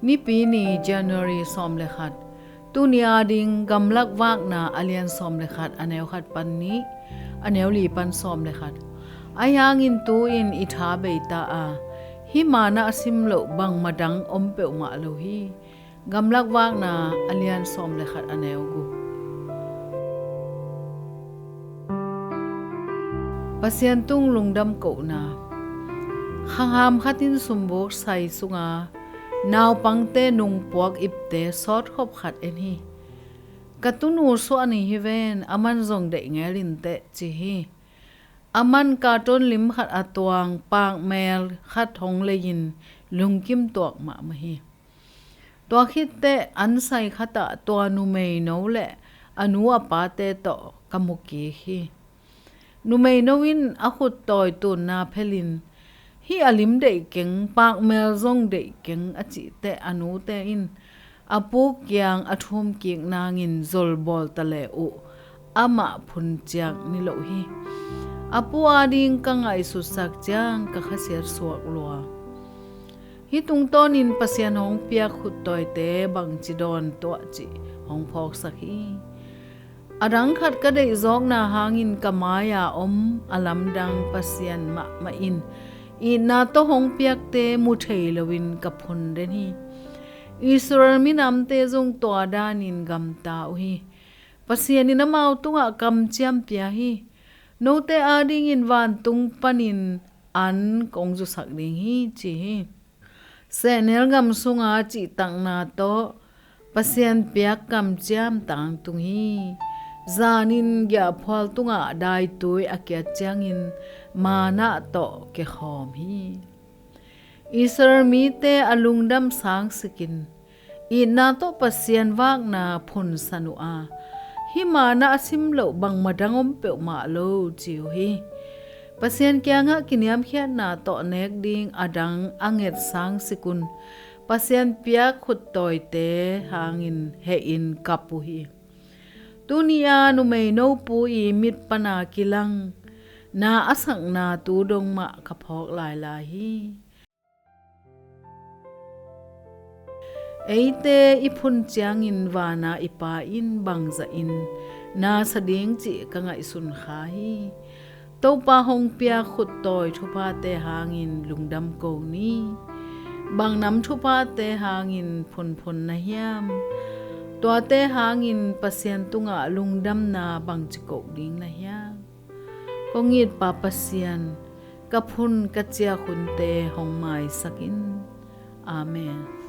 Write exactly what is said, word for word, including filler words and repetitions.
Nipi ni, January sawm le khat. Tuni ading Gamlak Vakna a lian sawm le khat, a neu khat pan nih, a neu li pan sawm le khat. Ahi hangin tu-in i tha bei ta a, hih manna a sim loh bangmah dang om peuhmah lo hi. Gamlak Vakna a lian sawm le khat, a neu guk. Pasian tung lungdam kohna. Khangham khat in sumbuk sai sunga naupangte nungpuak ipte sawtkhop khat en hi. Ka tunu suah ni hi ven, aman zong deih ngel inteh, ci hi. Aman carton lim khat a tuang pakmel khat hong lei-in lungkim tuak mahmah hi. Tua khitteh an sai khatah tua numeino le a nu a pate tawh ka mu kik hi. Numeino in a khuttawi tunna phelin, "Hih a lim deih keng, pakmel zong deih keng," a cihteh a nute in a pu kiang a thum kik nangin zolbawl ta le uh, amah phun ciang niloh hi. A pu ading ka ngaihsutsak ciang ka khasiat suak lua. Hih tungtawnin Pasian hong piak khuttawite bangci dawn tuah cih hong phawksak hi. Adang khat ka deihzawkna hangin ka mai-a om a lamdang Pasian mahmah in itna tawh hong piakte mu thei loin ka phun den hi. Israel minamte zong tua danin gamta uh hi. Pasian in amau tungah kamciam pia hi. Note adingin vantung panin an kong zusak ding hi, ci hi. Sehnel gam sunga cihtakna tawh Pasian piak kamciam tangtung hi. Zanin giahphual tungah daitui a kiat ciangin manna tawh kikhawm hi. Israel mite a lungdam sangsikin itna tawh Pasian vakna phunsan uh a, hih manna a sim loh bangmah dang om peuhmah lo, ci uh hi. Pasian kiangah kiniamkhiatna tawh nek ding adang a nget sangsik un Pasian piak khuttawite hangin hehin kap uh hi. Tuni-a numeino pu i mit pana kilang na a sakna tu dong mah ka phawk lailai hi. Eite i phun ciangin vana i Pa in bangzahin na sa ding cih ka ngaihsun kha hi. Topa hong piak khuttawi thuphate hangin lungdam ko ni. Bang nam thuphate hangin phunphun na hiam? Tuate hangin Pasian tungah lungdamna bangci koh ding na hiam? Kong it Pa Pasian, ka phun ka ciak hunte hong maisak in. Amen.